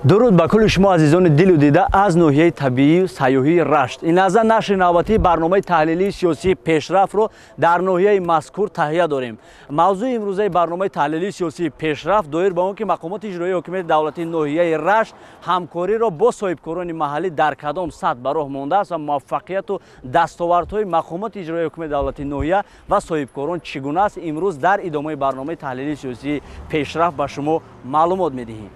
Дуруд ба кулли шумо азизони дилу дида аз ноҳияи табиию сайёҳии Рашт. Ин лаҳза нашри навбатии барномаи таҳлилии сиёсии пешрафтро дар ноҳияи мазкур таҳия дорем. Мавзӯи имрӯзаи барномаи таҳлилии сиёсии пешрафт доир ба он ки мақомоти иҷроии ҳокимияти давлатии ноҳияи Рашт ҳамкориро бо соҳибкорони маҳаллӣ дар кадом сатҳ ба роҳ мондааст ва муваффақияту дастовардҳои мақомоти иҷроии ҳокимияти давлатии ноҳия ва соҳибкорон чӣ гуна аст, имрӯз дар идомаи барномаи таҳлилии сиёсии пешрафт ба шумо маълумот медиҳем.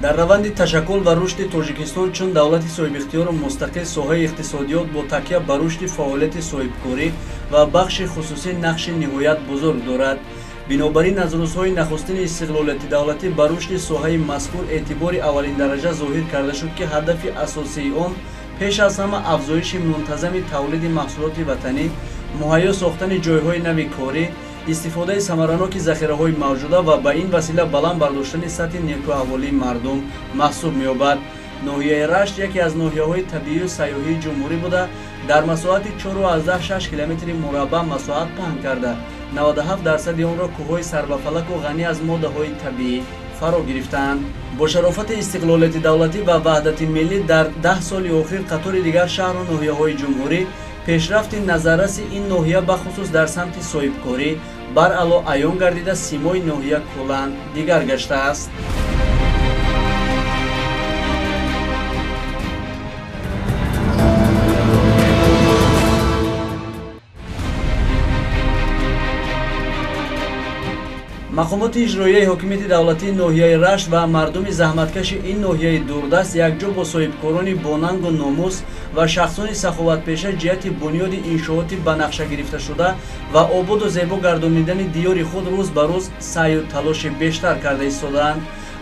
Дар раванди ташаккул ва рушди Тоҷикистон чун давлати соҳибихтиёру мустақил соҳаи иқтисодиёт бо такя ба рушди фаъолияти соҳибкорӣ ва бахши хусусӣ нақши ниҳоят бузург дорад. Бинобар ин аз рӯзҳои нахустини истиқлолияти давлатӣ ба рушди соҳаи мазкур эътибори аввалиндараҷа зоҳир карда шуд, ки ҳадафи асосии он пеш аз ҳама афзоиши мунтазами тавлиди маҳсулоти ватанӣ, муҳайё сохтани ҷойҳои нави корӣ, истифодаи самараноки захираҳои мавҷуда ва ба ин васила баланд бардоштани сатҳи некӯаҳволии мардум маҳсуб меёбад. Ноҳияи Рашт яке аз ноҳияҳои табиию сайёҳии ҷумҳурӣ буда, дар масоҳати 4,6 километри мураббаъ масоҳат паҳн карда, 97% онро кӯҳҳои сарбафалаку ғанӣ аз моддаҳои табиӣ фаро гирифтаанд. Бо шарофати истиқлолияти давлатӣ ва ваҳдати миллӣ дар 10 соли охир қатори дигар шаҳру ноҳияҳои ҷумҳурӣ пешрафти назарраси ин ноҳия бахусус дар самти соҳибкорӣ баръало аён гардида, симои ноҳия куллан дигар гаштааст. Мақомоти иҷроияи ҳокимияти давлатии ноҳияи Рашт ва мардуми заҳматкаши ин ноҳияи дурдаст якҷо бо соҳибкорони бонангу номус ва шахсони саховатпеша ҷиҳати бунёди иншооти ба нақша гирифташуда ва ободу зебо гардонидани диёри худ рӯз ба рӯз саъю талоши бештар карда истодаанд.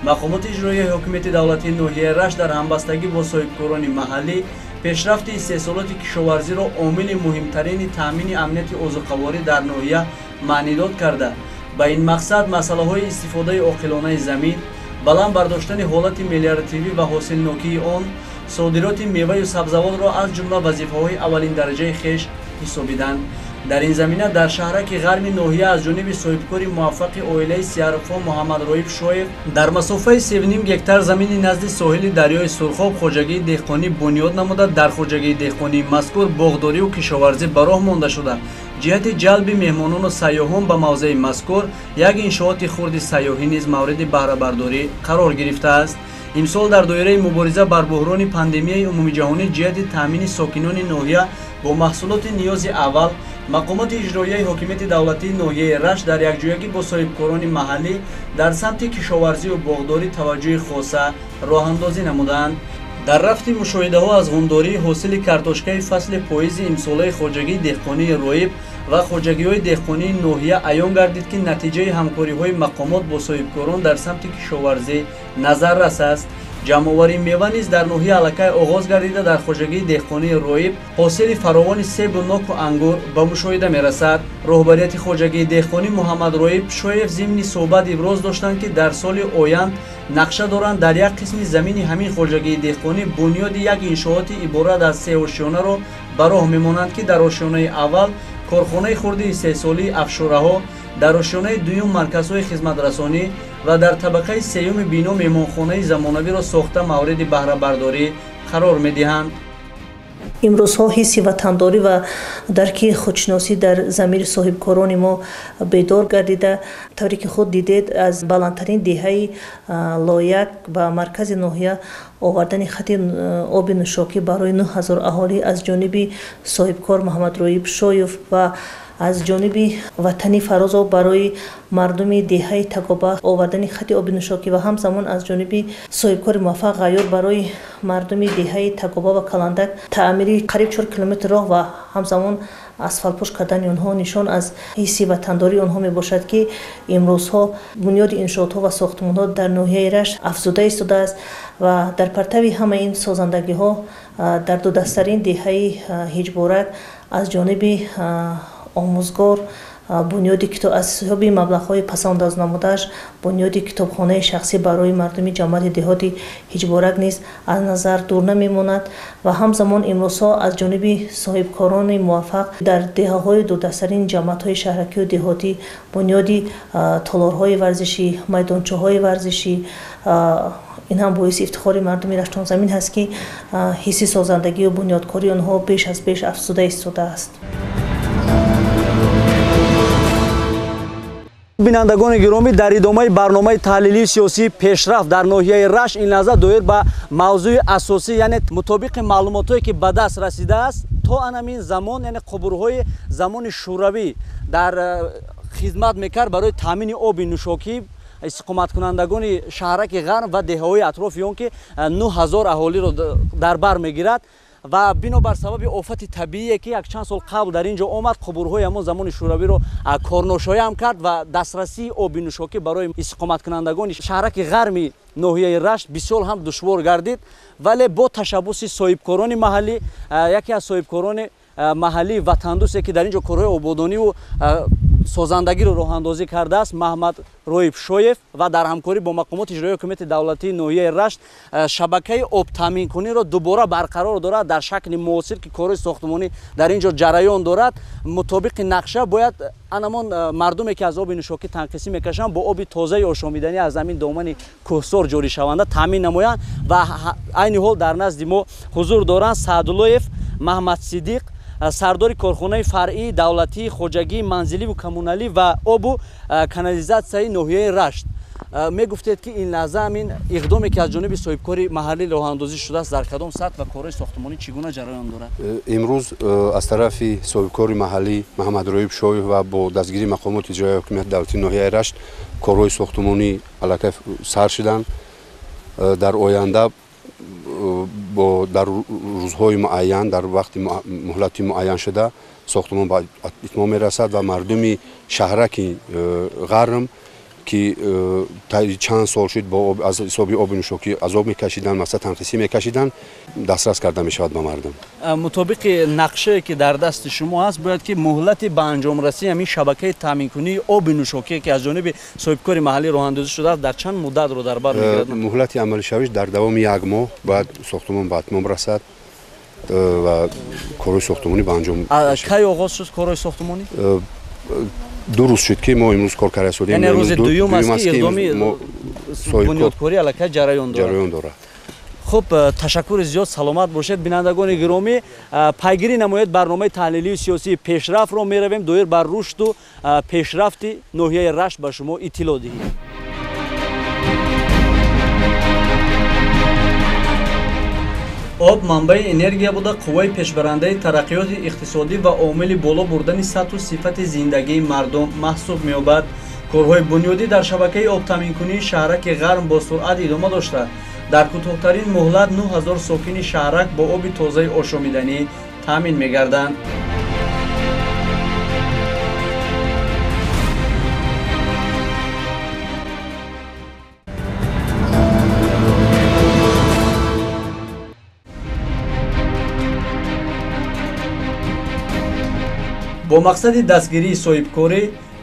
Мақомоти иҷроияи ҳокимияти давлатии ноҳияи Рашт дар ҳамбастагӣ бо соҳибкорони маҳаллӣ пешрафти истеҳсолоти кишоварзиро омили муҳимтарини таъмини амнияти озуқаворӣ дар ноҳия маънидод карда, ба ин мақсад масъалаҳои истифодаи оқилонаи замин, баланд бардоштани ҳолати мелиоративӣ ва ҳосилнокии он, содироти меваю сабзавотро аз ҷумла вазифаҳои аввалиндараҷаи хеш ҳисобиданд. Дар ин замина дар шаҳраки ғарми ноҳия аз ҷониби соҳибкори муваффақи оилаи Сияровҳо Муҳаммадроиб Шоев дар масофаи 3,5 гектар замини назди соҳили дарёи Сурхоб хоҷагии деҳқонӣ бунёд намуда, дар хоҷагии деҳқонии мазкур боғдорию кишоварзӣ ба роҳ монда шуда, ҷиҳати ҷалби меҳмонону сайёҳон ба мавзеи мазкур як иншооти хурди сайёҳӣ низ мавриди баҳрабардорӣ қарор гирифтааст. Имсол дар доираи мубориза бар буҳрони пандемияи умумиҷаҳонӣ ҷиҳати таъмини сокинони ноҳия бо маҳсулоти ниёзи аввал мақомоти иҷроияи ҳокимияти давлатии ноҳияи Рашт дар якҷоягӣ бо соҳибкорони маҳаллӣ дар самти кишоварзию боғдорӣ таваҷҷӯҳи хоса роҳандозӣ намуданд. Дар рафти мушоҳидаҳо аз ғундории ҳосили картошкаи фасли поизи имсолаи хоҷагии деҳқонии Роиб ва хоҷагиҳои деҳқонии ноҳия аён гардид, ки натиҷаи ҳамкориҳои мақомот бо соҳибкорон дар самти кишоварзӣ назаррас аст. Ҷамъоварии мева низ дар ноҳия аллакай оғоз гардида, дар хоҷагии деҳқонии Роиб ҳосили фаровони себу ноку ангур ба мушоҳида мерасад. Роҳбарияти хоҷагии деҳқонӣ Муҳаммадроиб Шоев зимни суҳбат иброз доштанд, ки дар соли оянд нақша доранд дар як қисми замини ҳамин хоҷагии деҳқонӣ бунёди як иншооти иборат аз 3 ошёнаро ба роҳ мемонанд, ки дар ошёнаи аввал корхонаи хурди истеҳсолии афшораҳо, дар ошёнаи дуюм марказҳои хизматрасонӣ ва дар табақаи сеюми бино меҳмонхонаи замонавиро сохта мавриди баҳрабардорӣ қарор медиҳанд. Имрӯзҳо ҳисси ватандорӣ ва дарки худшиносӣ дар замири соҳибкорони мо бедор гардида, тавре ки худ дидед, аз баландтарин деҳаи Лояк ба маркази ноҳия овардани хати оби нӯшокӣ барои 9000 аҳолӣ аз ҷониби соҳибкор Муҳаммадроиб Шоев ва аз ҷониби ватани Фарозов барои мардуми деҳаи Тагоба овардани хати оби нӯшокӣ ва ҳамзамон аз ҷониби соҳибкори муваффақ Ғайёр барои мардуми деҳаи Тагоба ва Каландак таъмири қариб 4 километр роҳ ва ҳамзамон асфалтпӯш кардани онҳо нишон аз ҳисси ватандории онҳо мебошад, ки имрӯзҳо бунёди иншоотҳо ва сохтмонҳо дар ноҳияи Рашт афзуда истодааст ва дар партави ҳамаи ин созандагиҳо дар дудастарин деҳаи Ҳиҷборак аз ҷониби омӯзгор бунёди китоб аз ҳисоби маблағҳои пасандоз намудааш бунёди китобхонаи шахсӣ барои мардуми ҷамоати деҳоти Ҳиҷборак низ аз назар дур намемонад ва ҳамзамон имрӯзҳо аз ҷониби соҳибкорони муваффақ дар деҳаҳои дурдасттарин ҷамоатҳои шаҳракию деҳотӣ бунёди толорҳои варзишӣ, майдончаҳои варзишӣ. Ин ҳам боиси ифтихори мардуми Раштонзамин ҳаст, ки ҳисси созандагию бунёдкории онҳо беш аз пеш афзуда истодааст. Бинандагони гиромӣ, дар идомаи барномаи таҳлилии сиёсии пешрафт дар ноҳияи Рашт ин лаҳза доир ба мавзӯи асосӣ, яъне мутобиқи маълумотҳое ки ба даст расидааст, то анамин замон, яъне қубурҳои замони шӯравӣ дар хизмат мекард барои таъмини оби нӯшокӣ истиқоматкунандагони шаҳраки Ғарм ва деҳаҳои атрофи он, ки 9000 аҳолиро дар бар мегирад. Ва бинобар сабаби офати табиие, ки якчанд сол қабл дар ин ҷо омад, қубурҳои ҳамон замони шӯравиро корношоям кард ва дастрасии оби нӯшокӣ барои истиқоматкунандагони шаҳраки Ғарми ноҳияи Рашт бисёр ҳам душвор гардид. Вале бо ташаббуси соҳибкорони маҳаллӣ, яке аз соҳибкорони маҳаллии ватандӯсте, ки дар ин ҷо корҳои ободониву созандагиро роҳандозӣ кардааст, Маҳмад Роиб Шоев, ва дар ҳамкорӣ бо мақомоти иҷроияи ҳукумати давлатии ноҳияи Рашт шабакаи обтаъминкуниро дубора барқарор дорад дар шакли муосир, ки корҳои сохтмонӣ дар ин ҷо ҷараён дорад. Мутобиқи нақша бояд анамон мардуме, ки аз оби нӯшокӣ танқисӣ мекашанд, бо оби тозаи ошомиданӣ аз замин домани кӯҳсор ҷорӣ шаванда таъмин намоянд. Ва айни ҳол дар назди мо ҳузур доранд Саъдуллоев Маҳмад Сидиқ, сардори корхонаи фаръии давлатии хоҷагии манзиливу коммуналӣ ва обу канализатсияи ноҳияи Рашт. Мегуфтед, ки ин лаҳза ҳамин иқдоме, ки аз ҷониби соҳибкори маҳаллӣ роҳандозӣ шудааст, дар кадом сатҳ ва корҳои сохтмонӣ чӣ гуна ҷараён дорад? Имрӯз аз тарафи соҳибкори маҳаллӣ Маҳмад Роиб Шоев ва бо дастгирии мақомоти иҷроияи ҳукумати давлатии ноҳияи Рашт корҳои сохтмонӣ аллакай сар шуданд. Дар оянда дар рӯзҳои муайян, дар вақти муҳлати муайян шуда сохтмон ба итмом мерасад ва мардуми шаҳраки Ғарм, ки чанд сол шуд аз ҳисоби оби нӯшокӣ азоб мекашиданд, масалан танқисӣ мекашиданд, дастрас карда мешавад ба мардум. Мутобиқи нақшае, ки дар дасти шумо ҳаст, бояд ки муҳлати ба анҷомрасии ҳамин шабакаи таъминкунии оби нӯшокӣ, ки аз ҷониби соҳибкори маҳаллӣ роҳандозӣ шудааст, дар чанд муддатро дар бар мегирад? Муҳлати амалишавиш дар давоми як моҳ бояд сохтмон ба атмом расад ва корҳои сохтмонӣ ба анҷом. Кай оғоз шуд корҳои сохтмонӣ? Ду рӯз шуд, ки мо имрӯз кор карда истодем. Яъне рӯзи дуюм аст, ки иқдоми бунёдкорӣ аллакай ҷараён дорад. Хуб, ташаккури зиёд, саломат бошед. Бинандагони гиромӣ, пайгирӣ намоед барномаи таҳлилии сиёсии пешрафтро. Меравем доир бар рушду пешрафти ноҳияи Рашт ба шумо иттилоъ диҳем. Об манбаи энергия буда, қувваи пешбарандаи тараққиёти иқтисодӣ ва омили боло бурдани сатҳу сифати зиндагии мардум маҳсуб меёбад. Корҳои бунёдӣ дар шабакаи обтаъминкунии шаҳраки Ғарм бо суръат идома дошта, дар кӯтоҳтарин муҳлат 9000 сокини шаҳрак бо оби тозаи ошомиданӣ таъмин мегарданд. Бо мақсади дастгирии соҳибкорӣ,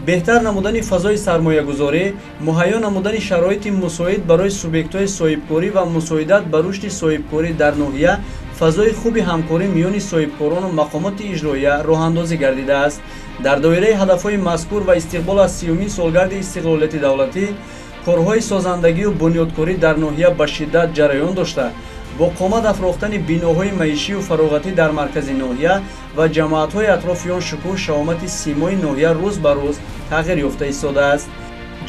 беҳтар намудани фазои сармоягузорӣ, муҳайё намудани шароити мусоид барои субъектҳои соҳибкорӣ ва мусоидат ба рушди соҳибкорӣ дар ноҳия, фазои хуби ҳамкорӣ миёни соҳибкорону мақомоти иҷроия роҳандозӣ гардидааст. Дар доираи ҳадафҳои мазкур ва истиқбол аз 30-умин солгарди истиқлолияти давлатӣ, корҳои созандагию бунёдкорӣ дар ноҳия ба шиддат ҷараён дошта, бо қомат афрохтани биноҳои маишию фароғатӣ дар маркази ноҳия ва ҷамоатҳои атрофи он шукӯҳ шаҳомати симои ноҳия рӯз ба рӯз тағйир ёфта истодааст.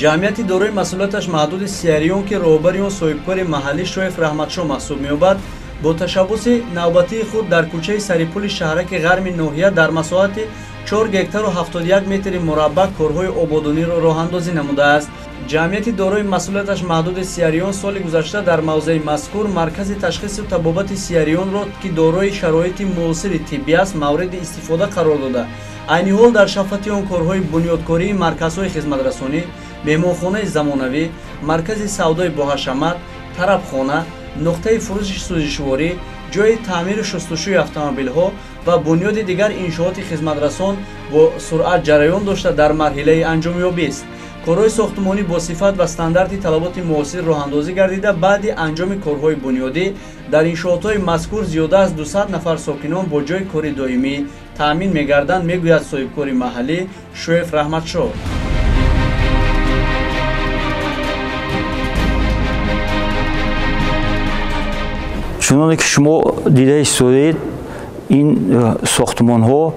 Ҷамъияти дорои масъулияташ маҳдуди Сияриён, ки роҳбари он соҳибкори маҳаллӣ Шоев Раҳматшоҳ маҳсуб меёбад, бо ташаббуси навбатии худ дар кӯчаи Сарипули шаҳраки Ғарми ноҳия дар масоҳати 4 гектару 71 метри мураббаъ корҳои ободониро роҳандозӣ намудааст. Ҷамъияти дорои масъулияташ маҳдуди Сияриён соли гузашта дар мавзеи мазкур маркази ташхису табобати Сияриёнро, ки дорои шароити муосири тиббӣ аст, мавриди истифода қарор дода, айни ҳол дар шафати он корҳои бунёдкории марказҳои хизматрасонӣ, меҳмонхонаи замонавӣ, маркази савдои боҳашамат, тарабхона, нуқтаи фурӯши сӯзишворӣ, ҷойи таъмиру шустушӯи автомобилҳо ва бунёди дигар иншооти хизматрасон бо суръат ҷараён дошта дар марҳилаи анҷомёбист. Корҳои сохтмонӣ бо сифат ва стандарти талаботи муосир роҳандозӣ гардида, баъди анҷоми корҳои бунёдӣ дар иншоотҳои мазкур зиёда аз 200 нафар сокинон бо ҷойи кори доимӣ таъмин мегарданд, мегӯяд соҳибкори маҳаллӣ Шоев Раҳматшоҳ. Чуноне ки шумо дида истодаед, ин сохтмонҳо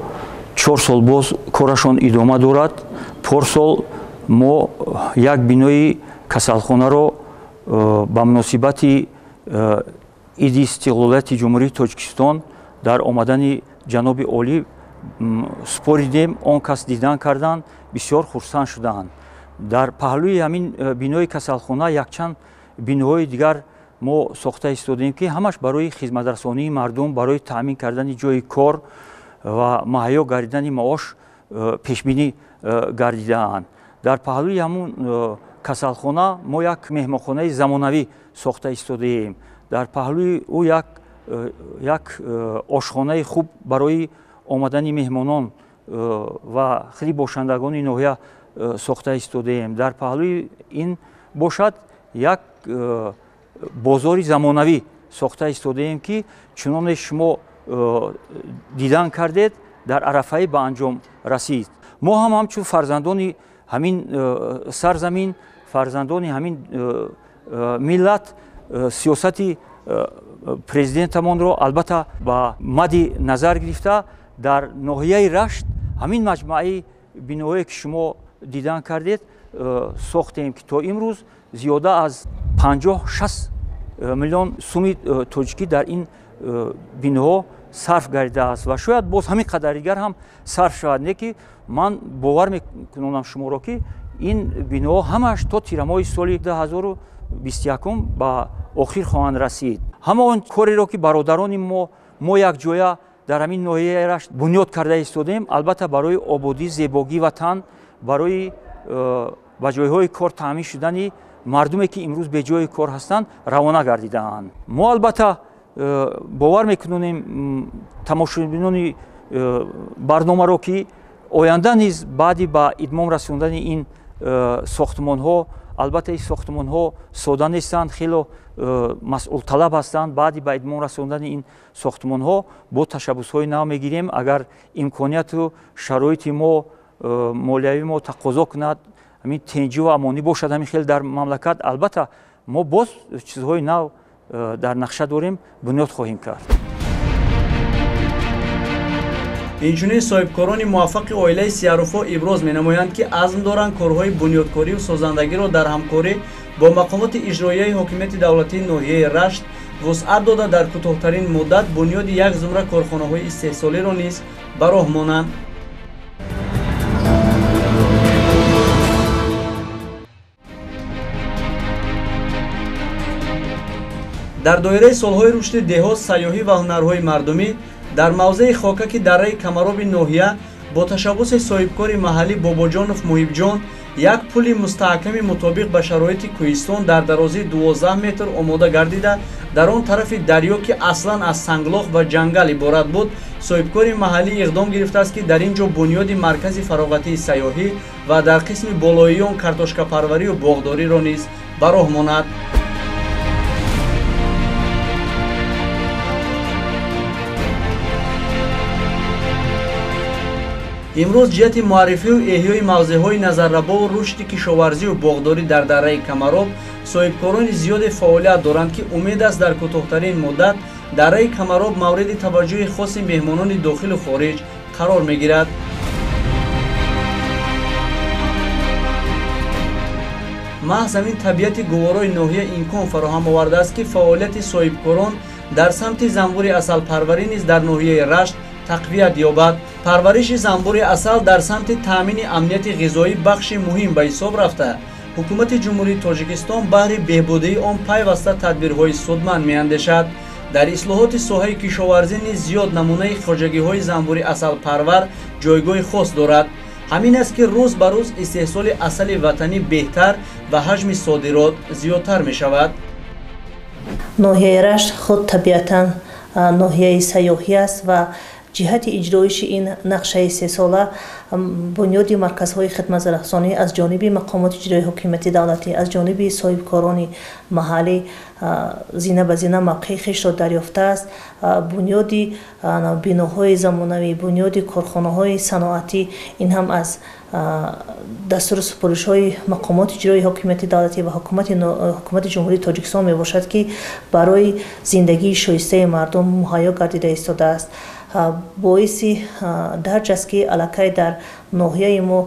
4 сол боз корашон идома дорад. Порсол мо як бинои касалхонаро ба муносибати иди истиқлолияти Ҷумҳурии Тоҷикистон дар омадани ҷаноби олӣ супоридем. Он кас дидан карданд, бисёр хурсанд шуданд. Дар паҳлӯи ҳамин бинои касалхона якчанд биноҳои дигар мо сохта истодаем, ки ҳамаш барои хизматрасонии мардум, барои таъмин кардани ҷойи кор ва муҳайё гардидани маош пешбинӣ гардидаанд. Дар паҳлӯи ҳамун касалхона мо як меҳмонхонаи замонавӣ сохта истодаем. Дар паҳлӯи ӯ як ошхонаи хуб барои омадани меҳмонон ва хеле бошандагони ноҳия сохта истодаем. Дар паҳлӯи ин бошад як бозори замонавӣ сохта истодаем, ки чуноне шумо дидан кардед, дар арафаи ба анҷом расид. Мо ҳам ҳамчун фарзандони ҳамин сарзамин, фарзандони ҳамин миллат, сиёсати президентамонро албатта ба мадди назар гирифта, дар ноҳияи Рашт ҳамин маҷмӯаи биноҳое ки шумо дидан кардед сохтем, ки то имрӯз зиёда аз 50-60 миллион суми тоҷикӣ дар ин биноҳо сарф гардидааст ва шояд боз ҳамин қадар дигар ҳам сарф шавад. Не ки ман бовар мекунонам шуморо, ки ин биноҳо ҳамааш то тирамоҳи соли 2021 ба охир хоҳанд расид. Ҳама он кореро ки бародарони мо якҷоя дар ҳамин ноҳияи Рашт бунёд карда истодаем, албатта барои ободӣ, зебогии ватан, барои ба ҷойҳои кор таъмин шудани мардуме ки имрӯз беҷои кор ҳастанд, равона гардидаанд. Мо албатта бовар мекунонем тамошобинони барномаро, ки оянда низ баъди ба идмом расондани ин сохтмонҳо, албатта ин сохтмонҳо сода нестанд, хело масъулталаб ҳастанд. Баъди ба идмом расондани ин сохтмонҳо бо ташаббусҳои нав мегирем. Агар имконияту шароити мо, молиявии мо тақозо кунад, ҳамин тенҷӣ ва амонӣ бошад ҳамин хел дар мамлакат, албатта мо боз чизҳои нав дар нақша дорем, бунёд хоҳем кард. Инчунин соҳибкорони муваффақи оилаи Сиярӯфҳо иброз менамоянд, ки азм доранд корҳои бунёдкорию созандагиро дар ҳамкорӣ бо мақомоти иҷроияи ҳокимияти давлатии ноҳияи Рашт вусъат дода, дар кӯтоҳтарин муддат бунёди як зумра корхонаҳои истеҳсолиро низ ба роҳ монанд. Дар доираи солҳои рушди деҳот, сайёҳӣ ва ҳунарҳои мардумӣ дар мавзеи Хокаки дарраи Камароби ноҳия бо ташаббуси соҳибкори маҳаллӣ Бобоҷонов Муҳибҷон як пули мустаҳками мутобиқ ба шароити кӯҳистон дар дарозии 12 метр омода гардида, дар он тарафи дарё, ки аслан аз санглох ва ҷангал иборат буд, соҳибкори маҳаллӣ иқдом гирифтааст, ки дар ин ҷо бунёди маркази фароғатии сайёҳӣ ва дар қисми болоии он картошкапарварию боғдориро низ ба роҳ монад. Имрӯз ҷиҳати муаррифию эҳёи мавзеъҳои назаррабову рушди кишоварзию боғдорӣ дар дарраи Камароб соҳибкорони зиёде фаъолият доранд, ки умед аст дар кӯтоҳтарин муддат дарраи Камароб мавриди таваҷҷӯҳи хоси меҳмонони дохилу хориҷ қарор мегирад. Маҳз ҳамин табиати гуворои ноҳия имкон фароҳам овардааст, ки фаъолияти соҳибкорон дар самти занбури асалпарварӣ низ дар ноҳияи Рашт тақвият ёбад. Парвариши занбури асал дар самти таъмини амнияти ғизоӣ бахши муҳим ба ҳисоб рафта, ҳукумати Ҷумҳурии Тоҷикистон баҳри беҳбудии он пайваста тадбирҳои судманд меандешад. Дар ислоҳоти соҳаи кишоварзӣ низ зиёд намунаи хоҷагиҳои занбури асалпарвар ҷойгоҳи хос дорад. Ҳамин аст, ки рӯз ба рӯз истеҳсоли асали ватанӣ беҳтар ва ҳаҷми содирот зиёдтар мешавад. Ноҳияи Рашт худ табиатан ноҳияи сайёҳӣ аст ва Ҷиҳати иҷроиши ин нақшаи сесола бунёди марказҳои хидматрасонӣ аз ҷониби мақомоти иҷроии ҳокимияти давлатӣ, аз ҷониби соҳибкорони маҳаллӣ зина ба зина мавқеи хешро дарёфтааст. Бунёди биноҳои замонавӣ, бунёди корхонаҳои саноатӣ ин ҳам аз дастуру супоришҳои мақомоти иҷроии ҳокимияти давлатӣ ва ҳукумати Ҷумҳурии Тоҷикистон мебошад, ки барои зиндагии шоистаи мардум муҳайё гардида истодааст. Боиси дарҷ аст, ки аллакай дар ноҳияи мо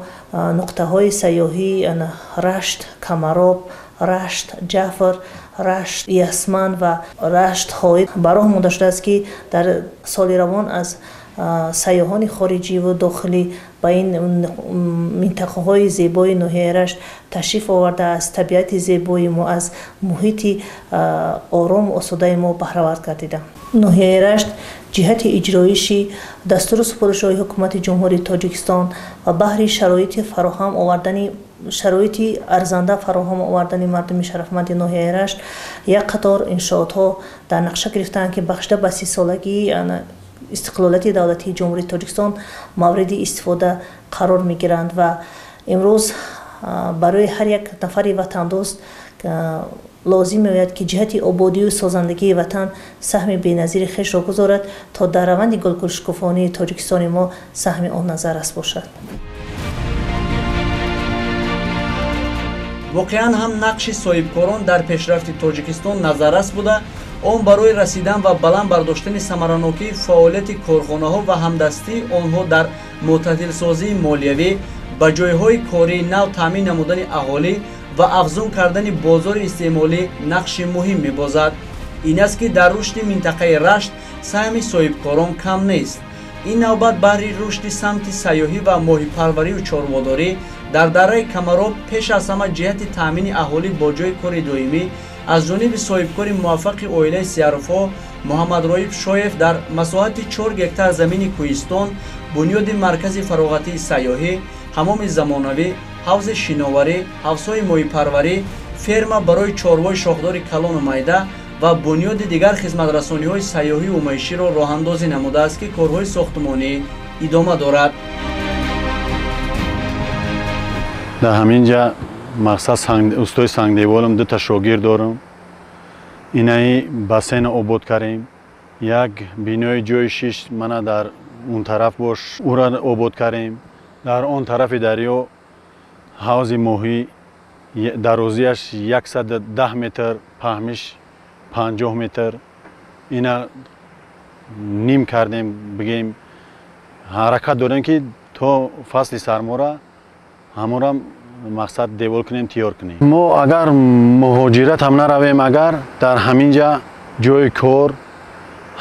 нуқтаҳои сайёҳии Рашт, Камароб, Рашт, Ҷафр, Рашт, Ясман ва Рашт Ҳоид ба роҳ монда шудааст, ки дар соли равон аз сайёҳони хориҷиву дохилӣ ба ин минтақаҳои зебои ноҳияи Рашт ташриф оварда, аз табиати зебои мо, аз муҳити орому осудаи мо баҳравард гардиданд. Ноҳияи Рашт ҷиҳати иҷроиши дастуру супоришҳои ҳукумати Ҷумҳурии Тоҷикистон ва баҳри шароити фароҳам овардани шароити арзанда фароҳам овардани мардуми шарафманди ноҳияи Рашт як қатор иншоотҳо дар нақша гирифтаанд, ки бахшида ба 30-солагии истиқлолияти давлатии Ҷумҳурии Тоҷикистон мавриди истифода қарор мегиранд ва имрӯз барои ҳар як нафари ватандӯст лозим меояд, ки ҷиҳати ободию созандагии ватан саҳми беназири хешро гузорад, то дар раванди гулгулшукуфонии Тоҷикистони мо саҳми он назаррас бошад. Воқеан ҳам нақши соҳибкорон дар пешрафти Тоҷикистон назаррас буда, он барои расидан ва баланд бардоштани самаранокии фаъолияти корхонаҳо ва ҳамдастии онҳо дар мӯътадилсозии молиявӣ, ба ҷойҳои кории нав таъмин намудани аҳолӣ ва афзун кардани бозори истеъмолӣ нақши муҳим мебозад. Ин аст, ки дар рушди минтақаи Рашт саҳми соҳибкорон кам нест. Ин навбат баҳри рушди самти сайёҳӣ ва моҳипарварию чорводорӣ дар дараи Камароб пеш аз ҳама ҷиҳати таъмини аҳолӣ бо ҷойи кори доимӣ аз ҷониби соҳибкори муваффақи оилаи Сияровҳо Муҳаммадроиб Шоев дар масоҳати 4 гектар замини кӯҳистон бунёди маркази фароғатии сайёҳӣ, ҳамоми замонавӣ, ҳавзи шиноварӣ, ҳавзҳои моҳипарварӣ, ферма барои чорвои шохдори калону майда ва бунёди дигар хизматрасониҳои сайёҳиву маиширо роҳандозӣ намудааст, ки корҳои сохтмонӣ идома дорад. Дар ҳамин ҷа мақсад устои сангдеволам, дута шогирд дорам. Инаи бассейна обод кардем, як бинои ҷои шиш мана дар он тараф бош, ӯра обод кардем. Дар он тарафи дарё ҳавзи моҳӣ дарозиаш 110 метр, паҳмиш 50 метр, ина ним кардем, бигем ҳаракат дорем, ки то фасли сармора ҳамонам мақсад девол кунем, тиёр кунем. Мо агар муҳоҷират ҳам наравем, агар дар ҳамин ҷа ҷои кор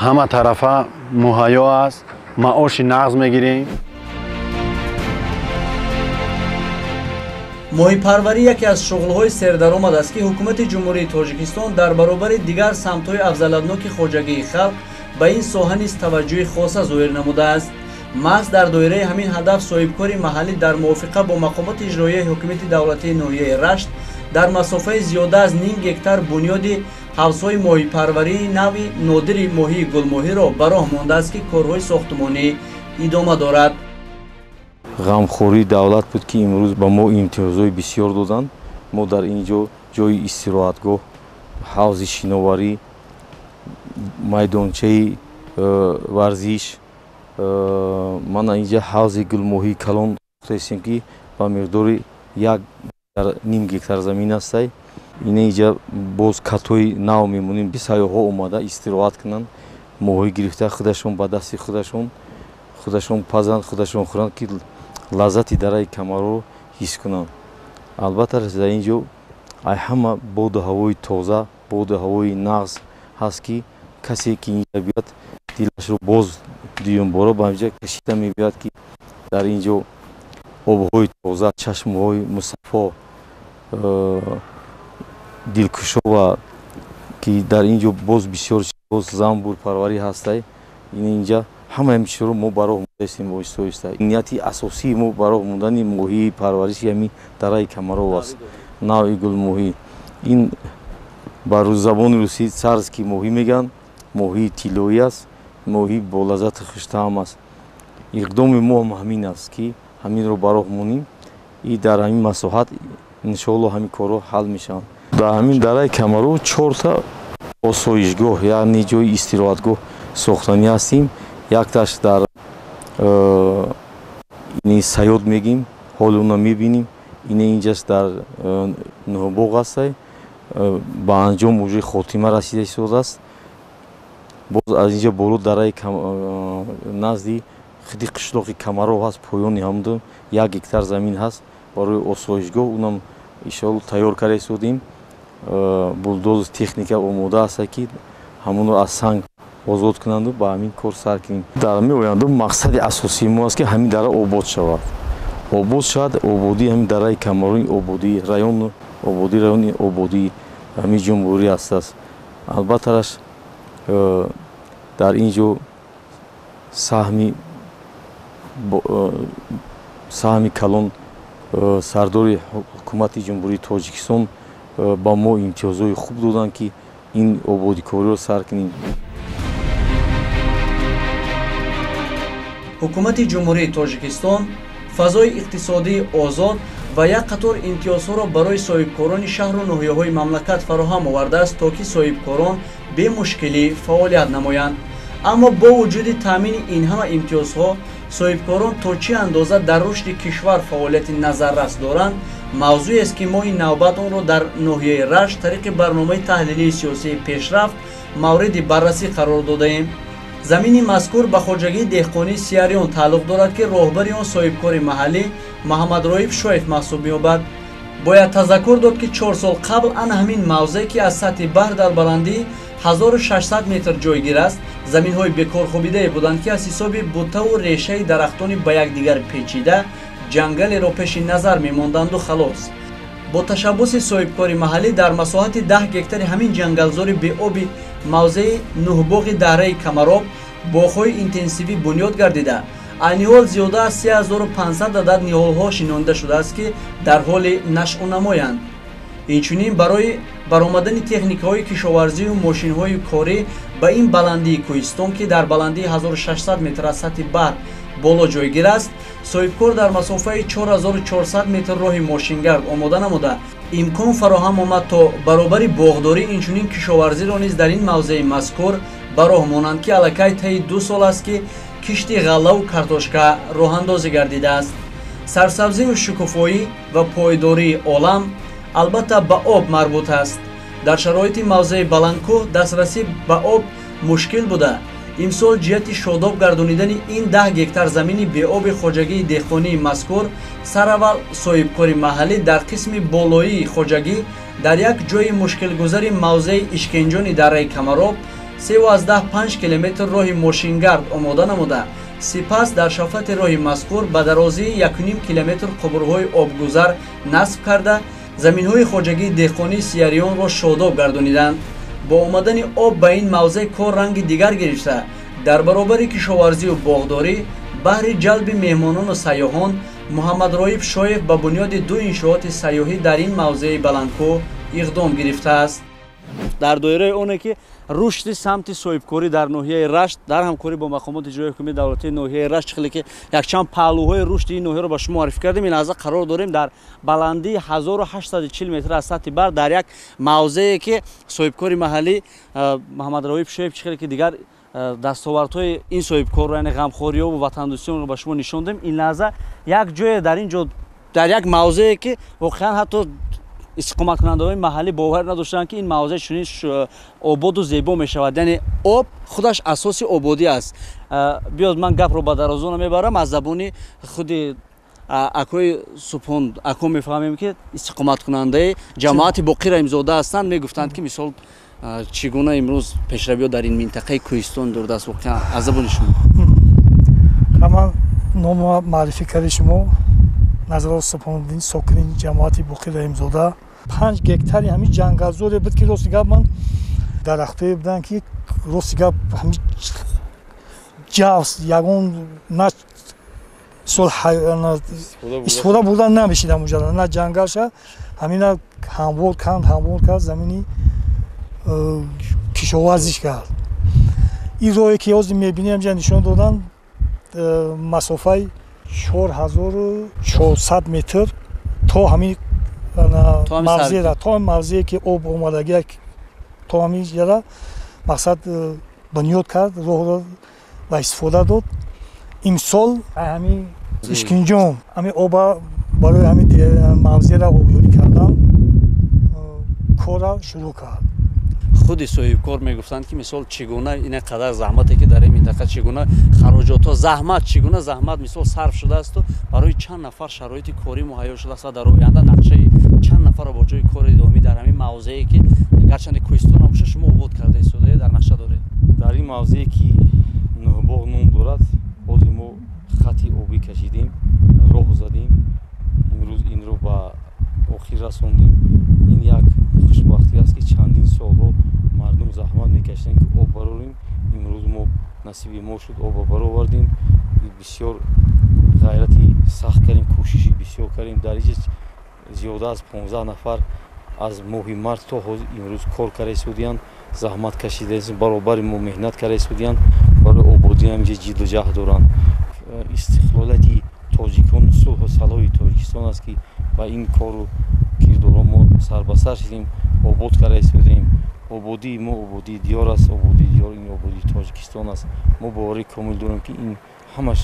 ҳама тарафа муҳайё аст, маоши нағз мегирем. Моҳипарварӣ яке аз шуғлҳои сердаромад аст, ки ҳукумати Ҷумҳурии Тоҷикистон дар баробари дигар самтҳои афзалиятноки хоҷагии халқ ба ин соҳа низ таваҷҷӯҳи хоса зоҳир намудааст. Маҳз дар доираи ҳамин ҳадаф соҳибкори маҳаллӣ дар мувофиқа бо мақомоти иҷроияи ҳокимияти давлатии ноҳияи Рашт дар масофаи зиёда аз ним гектар бунёди ҳавзҳои моҳипарварии нави нодири моҳии гулмоҳиро ба роҳ мондааст, ки корҳои сохтмонӣ идома дорад. Ғамхории давлат буд, ки имрӯз ба мо имтиёзҳои бисёр доданд. Мо дар ин ҷо ҷои истироҳатгоҳ, ҳавзи шиноварӣ, майдончаи варзиш, мана инҷа ҳавзи гулмоҳии калон сохтаистем, ки ба миқдори 1.5 гектар замин астай. Ина инҷа боз катҳои нав мемонем, ки сайёҳҳо омада истироҳат кунанд, моҳӣ гирифта худашон ба дасти худашон пазанд, худашон хӯранд, ки лаззати дараи Камарро ҳис кунанд. Албатта дар ин ҷо ай ҳама боду ҳавои тоза, боду ҳавои нағз ҳаст, ки касе ки инҷа биёяд дилашро боз дуюмбора ба инҷа кашида мебиёяд, ки дар ин ҷо обҳои тоза, чашмаҳои мусаффо, дилкушо ва ки дар ин ҷо боз бисёр боз занбурпарварӣ ҳастай. Ин инҷа ҳамаи чизро мо ба роҳ мондаистем оҳиста оҳиста. Нияти асосии мо ба роҳ мондани моҳии парвариши ҳамин дараи Камаров аст, навъи гулмоҳӣ. Ин ба забони русӣ царский моҳӣ мегӯянд, моҳии тиллоӣ аст. Моҳӣ бо лаззати хуштаъм аст. Иқдоми мо ҳам ҳамин аст, ки ҳаминро ба роҳ монем и дар ҳамин масоҳат иншоалло ҳамин корҳо ҳал мешаванд. Дар ҳамин дараи Камароб 4та осоишгоҳ, яъне ҷои истироҳатгоҳ сохтанӣ ҳастем. Якташ дар Саёд мегим, ҳоли онро мебинем. Ина инҷаш дар Нуҳбоғ ҳастай, ба анҷом уже хотима расида истодааст. Боз аз инҷа боло дараи назди худи қишлоқи Камароб ҳаст, поёни ҳамду 1 гектар замин ҳаст барои осоишгоҳ, унам иншоалло тайёр карда истодем. Булдоз техника омода аст, ки ҳамонро аз санг озод кунанду ба ҳамин кор сар кунем. Дар ҳамин оянда мақсади асосии мо аст, ки ҳамин дара обод шавад. Обод шавад, ободии ҳамин дараи Камарон, ободии район, ободии райони, ободии ҳамин ҷумҳурӣ ҳастааст. Албаттараш дар ин ҷо саҳми калон сардори ҳукумати Ҷумҳурии Тоҷикистон ба мо имтиёзҳои хуб доданд, ки ин ободикориро сар кунем. Ҳукумати Ҷумҳурии Тоҷикистон фазои иқтисодии озод ва як қатор имтиёзҳоро барои соҳибкорони шаҳру ноҳияҳои мамлакат фароҳам овардааст, то ки соҳибкорон бемушкилӣ фаъолият намоянд. Аммо бо вуҷуди таъмини ин ҳама имтиёзҳо соҳибкорон то чӣ андоза дар рушди кишвар фаъолияти назаррас доранд, мавзӯест, ки мо ин навбат онро дар ноҳияи Рашт тариқи барномаи таҳлилии сиёсии пешрафт мавриди баррасӣ қарор додаем. Замини мазкур ба хоҷагии деҳқонии Сияриён тааллуқ дорад, ки роҳбари он соҳибкори маҳаллӣ Муҳаммадроиб Шоев маҳсуб меёбад. Бояд тазаккур дод, ки 4 сол қабл ана ҳамин мавзеъ, ки аз сатҳи баҳр дар баландии 1600 метр ҷойгир аст, заминҳои бекорхобидае буданд, ки аз ҳисоби буттаву решаи дарахтони ба якдигар печида ҷангалеро пеши назар мемонданду халос. Бо ташаббуси соҳибкори маҳаллӣ дар масоҳати 10 гектари ҳамин ҷангалзори беоби мавзеи Нуҳбоғи дараи Камароб боғҳои интенсивӣ бунёд гардида, айни ҳол зиёда аз 3500 адад ниҳолҳо шинонда шудааст, ки дар ҳоли нашъунамоянд. Инчунин барои баромадани техникаҳои кишоварзию мошинҳои корӣ ба ин баландии кӯҳистон, ки дар баландии 1600 метр аз сатҳи баҳр боло ҷойгир аст, соҳибкор дар масофаи 4400 метр роҳи мошингард омода намуда, имкон фароҳам омад, то баробари боғдорӣ инчунин кишоварзиро низ дар ин мавзеи мазкур ба роҳ монанд, ки аллакай таи 2 сол аст, ки кишти ғаллаву картошка роҳандозӣ гардидааст. Сарсабзию шукуфоӣ ва пойдории олам албатта ба об марбут аст. Дар шароити мавзеи баландкӯҳ дастрасӣ ба об мушкил буда, имсол ҷиҳати шодоб гардонидани ин 10 гектар замини беоби хоҷагии деҳқонии мазкур сараввал соҳибкори маҳаллӣ дар қисми болоии хоҷагӣ дар як ҷои мушкилгузари мавзеи Ишкенҷони дараи Камароб 3,5 километр роҳи мошингард омода намуда, сипас дар шафати роҳи мазкур ба дарозии 1,5 километр қубурҳои обгузар насб карда, заминҳои хоҷагии деҳқонии Сияриёнро шодоб гардониданд. Бо омадани об ба ин мавзеъ кор ранги дигар гирифта, дар баробари кишоварзию боғдорӣ баҳри ҷалби меҳмонону сайёҳон Муҳаммадроиб Шоев ба бунёди 2 иншооти сайёҳӣ дар ин мавзеи баландкӯҳ иқдом гирифтааст. Дар доираи оне ки рушди самти соҳибкорӣ дар ноҳияи Рашт дар ҳамкорӣ бо мақомоти иҷроияи ҳукумати давлатии ноҳияи Рашт, хеле ки якчанд паҳлӯҳои рушди ин ноҳияро ба шумо муаррифӣ кардем, ин лаҳза қарор дорем дар баландии 1840 метр аз сатҳи баҳр дар як мавзее, ки соҳибкори маҳаллӣ Муҳаммадроиб Шоев, хеле ки дигар дастовардҳои ин соҳибкорро, яъне ғамхориҳо ва ватандӯстиро ба шумо нишон додем. Ин лаҳза як ҷое дар ин ҷо дар як мавзее, ки воқеан ҳатто истиқоматкунандаҳои маҳаллӣ бовар надоштанд, ки ин мавзеъ чунин ободу зебо мешавад. Яъне об худаш асоси ободӣ аст. Биёд ман гапро ба дарозо намебарам, аз забони худи акои Субҳон ако мефаҳмем, ки истиқоматкунандаи ҷамоати Боқӣ Раҳимзода ҳастанд. Мегуфтанд, ки мисол чӣ гуна имрӯз пешравиҳо дар ин минтақаи кӯҳистон дурдаст. Воқеан аз забони шумо. Ман нома маърифӣ карди шумо Назаров Субҳониддин, сокини ҷамоати Боқӣ Раҳимзода. 5 гектари ҳамин ҷангалзоре буд, ки рости гап ман дарахтое буданд, ки рости гап ҳамин ҷавс ягон на сол истифода бурдан намешид ҳамуҷа, на ҷангалша ҳамина ҳамвор канд, ҳамвор кард, замини кишоварзиш кард. Ин роҳе ки ҳозир мебинем, ҷа нишон додан, масофаи 4400 метр то ҳамин мавзеъра, то ҳамин мавзее ки об омадагия, то ҳамин ҷара мақсад бунёд кард, роҳро ба истифода дод. Имсол ҳамин Ишкинҷон ҳамин оба барои ҳамин мавзеъра обёрӣ кардан корра шурӯъ кард. Худи соҳибкор мегуфтанд, ки мисол чӣ гуна ин қадар заҳмате ки дар ин минтақа, чӣ гуна хароҷотҳо, заҳмат, чӣ гуна заҳмат мисол сарф шудаасту барои чанд нафар шароити корӣ муҳайё шудааст ва дар оянда нақшаи чанд нафарро бо ҷои кори доимӣ дар ҳамин мавзее ки гарчанде кӯҳистон ҳам бошад, шумо обод карда истодаед, дар нақша доред? Дар ин мавзее ки Нӯҳбоғ ном дорад, ҳозир мо хати обӣ кашидем, роҳ задем, имрӯз инро ба охир расондем. Ин як хушбахтӣ аст, ки чандин солҳо мардум заҳмат мекашиданд, ки об барорем. Имрӯз мо насиби мо шуд, обро баровардем. Бисёр ғайрати сахт кардем, кӯшиши бисёр кардем. Дар инҷа зиёда аз 15 нафар аз моҳи март то ҳозир имрӯз кор карда истодиянд, заҳмат кашида, баробари мо меҳнат карда истодиянд, барои ободӣ ҳаминҷа ҷидду ҷаҳд доранд. Истиқлолияти тоҷикон, сулҳу салоҳи Тоҷикистон аст, ки ба ин кору кирдорҳо мо сарбасар шудем, обод карда истодем. Ободии мо ободии диёр аст, ободии диёр ин ободии Тоҷикистон аст. Мо боварии комил дорем, ки ин ҳамаш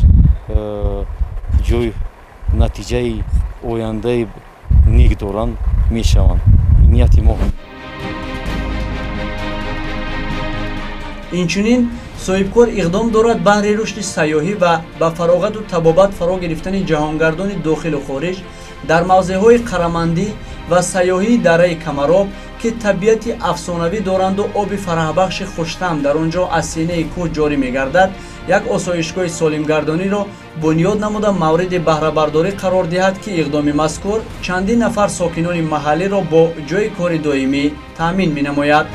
ҷои натиҷаи ояндаи нек доранд, мешаванд. Нияти мо. Инчунин соҳибкор иқдом дорад баҳри рушди сайёҳӣ ва ба фароғату табобат фаро гирифтани ҷаҳонгардони дохилу хориҷ дар мавзеъҳои қарамандӣ ва сайёҳии дараи Камароб, ки табиати афсонавӣ доранду оби фараҳбахши хуштаъм дар он ҷо аз синаи кӯҳ ҷорӣ мегардад, як осоишгоҳи солимгардониро бунёд намуда мавриди баҳрабардорӣ қарор диҳад, ки иқдоми мазкур чандин нафар сокинони маҳаллиро бо ҷойи кори доимӣ таъмин менамояд.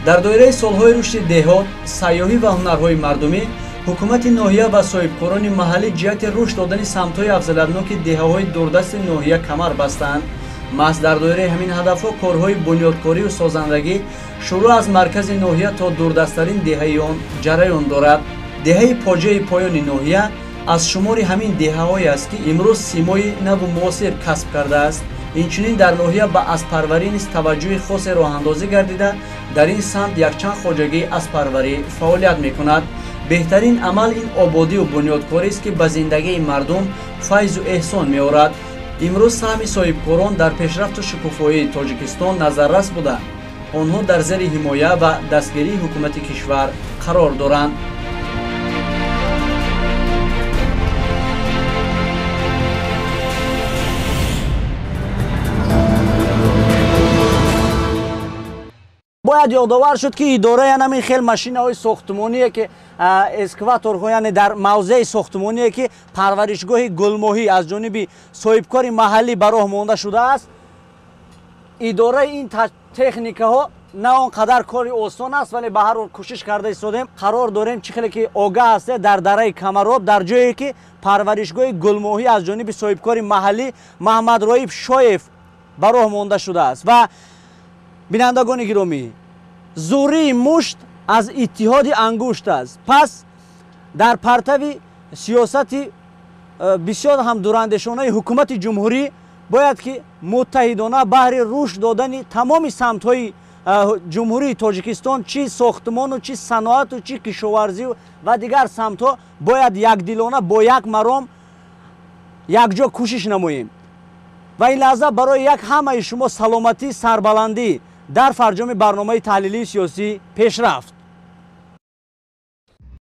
Дар доираи солҳои рушди деҳот, сайёҳӣ ва ҳунарҳои мардумӣ, ҳукумати ноҳия ва соҳибкорони маҳаллӣ ҷиҳати рушд додани самтҳои афзалиятноки деҳаҳои дурдасти ноҳия камар бастанд. Маҳз дар доираи ҳамин ҳадафҳо корҳои бунёдкорию созандагӣ шурӯъ аз маркази ноҳия то дурдасттарин деҳаи он ҷараён дорад. Деҳаи Поҷаи поёни ноҳия аз шумори ҳамин деҳаҳое аст, ки имрӯз симои наву муосир касб кардааст. Инчунин дар ноҳия ба аспарварӣ низ таваҷҷӯҳи хосе роҳандозӣ гардида, дар ин самт якчанд хоҷагии аспарварӣ фаъолият мекунад. Беҳтарин амал ин ободию бунёдкорист, ки ба зиндагии мардум файзу эҳсон меорад. Имрӯз саҳми соҳибкорон дар пешрафту шукуфоии Тоҷикистон назаррас буда, онҳо дар зери ҳимоя ва дастгирии ҳукумати кишвар қарор доранд. Бояд ёдовар шуд, ки идораи ҳамин хел машинаҳои сохтмоние, ки эскаваторҳо, яъне дар мавзеи сохтмоние, ки парваришгоҳи гулмоҳӣ аз ҷониби соҳибкори маҳаллӣ ба роҳ монда шудааст, идораи ин техникаҳо на он қадар кори осон аст, вале ба ҳар ҳол кӯшиш карда истодем. Қарор дорем, чӣ хеле ки огаҳ ҳастед, дар дараи Камароб, дар ҷое ки парваришгоҳи гулмоҳӣ аз ҷониби соҳибкори маҳаллӣ Маҳмадроиб Шоев ба роҳ монда шудааст. Ва бинандагони гиромӣ, зӯрии мушт аз иттиҳоди ангушт аст. Пас дар партави сиёсати бисёр ҳам дурандешонаи ҳукумати ҷумҳурӣ бояд ки муттаҳидона баҳри рушд додани тамоми самтҳои ҷумҳурии Тоҷикистон, чӣ сохтмону, чӣ саноату, чӣ кишоварзию ва дигар самтҳо бояд якдилона бо як маром якҷо кӯшиш намоем. Ва ин лаҳза барои як ҳамаи шумо саломатӣ, сарбаландӣ дар фарҷоми барномаи таҳлилии сиёсӣ пешрафт.